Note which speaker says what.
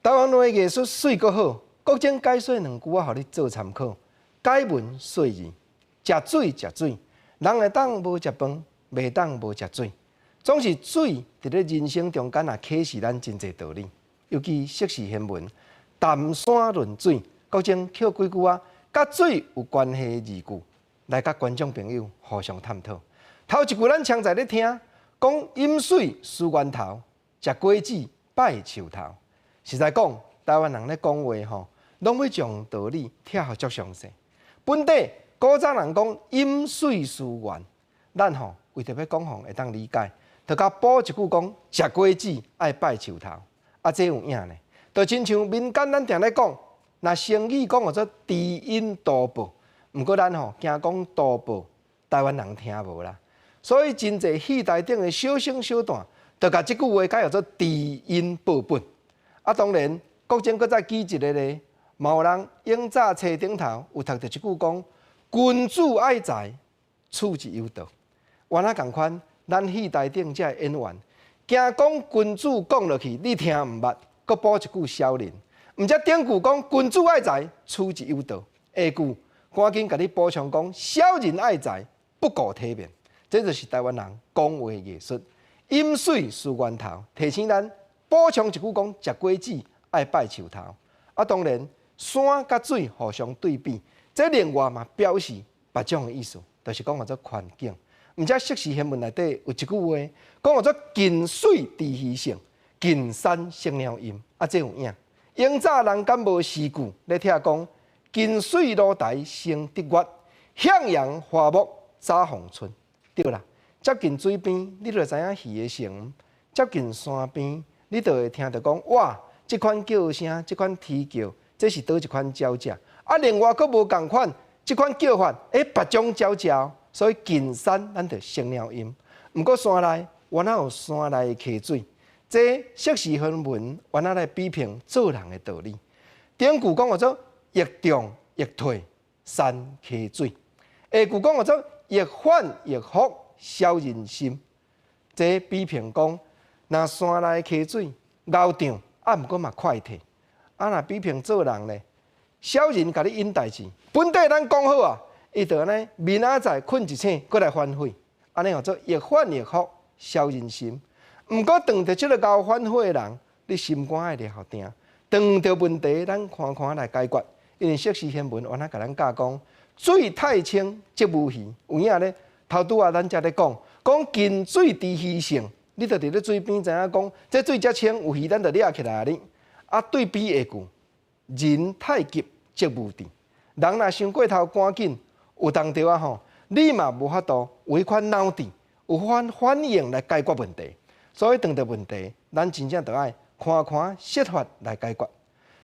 Speaker 1: 台灣話藝術媠閣好，國珍解說兩句仔，予你做參考。解文說字，食水食水，人會當無食飯，袂當無食水。總是水佇咧人生中間啊，啟示咱真濟道理。尤其釋時賢文，淡山論水，國珍抾幾句仔，佮水有關係的字句，來佮觀眾朋友互相探討。頭一句咱常在咧聽，講飲水思源頭，食果子拜樹頭。實在講，台灣人咧講話吼，攏欲將道理拆予足詳細。本底古早人講飲水思源，咱吼為著欲講予會當理解，就共補一句講食果子愛拜樹頭。啊，這有影呢？就親像民間咱定咧講，若成語講號做知恩圖報，毋過咱吼驚講圖報，台灣人聽無啦。所以真濟戲台頂的小生小旦，就共這句話改號做知恩報本。啊，當然，國珍閣再舉一个例，嘛有人永早冊頂頭有讀著一句講：君子愛財，取之有道。原來仝款，咱戲台頂這个演員，驚講君子講落去，你聽毋捌，閣補一句小人。毋才頂句講君子愛財，取之有道，下句趕緊共你補充講小人愛財，不顧體面。這就是台灣人講話藝術。飲水思源頭，提醒咱補充一句講食果子愛拜樹頭。啊，當然山佮水互相對比，這另外嘛表示別種的意思，就是講號做環境。毋才釋時賢文內底有一句話，講號做近水知魚性，近山識鳥音。啊，這有影。永早人敢無詩句咧聽講，近水樓台先得月，向陽花木早逢春。對啦，接近水邊，你就會知影魚的性；接近山邊，你就會聽著講，哇，這款叫聲，這款啼叫，這是佗一款鳥隻。啊，另外閣無仝款，這款叫法，欸，別種鳥隻。所以近山咱就識鳥音。毋過山內，原來有山內的溪水。這釋時賢文原來來比評做人的道理。頂句講號做欲漲欲退山溪水，下句講號做欲反欲覆小人心。這比評講，若山內溪水敖漲，啊，毋過嘛快退。啊，若比評做人咧，小人共你引代誌，本底咱講好啊，伊就按呢明仔載睏一醒，閣來反悔。按呢號做欲反欲覆小人心。毋過，當著這个𠢕反悔的人，你心肝愛掠予定。當著問題，咱寬寬來解決。因為釋時賢文原來共咱教講，水太清則無魚。有影咧，頭拄仔咱才咧講，講近水知魚性，你就佇咧水邊知影講，這水遮清，有魚咱就掠起來哩。啊，對比下句，人太急則無智。人若傷過頭趕緊，有當著啊吼，你嘛無法度有彼款腦智，有款反應來解決問題。所以，當著問題，咱真正著愛寬寬設法來解決。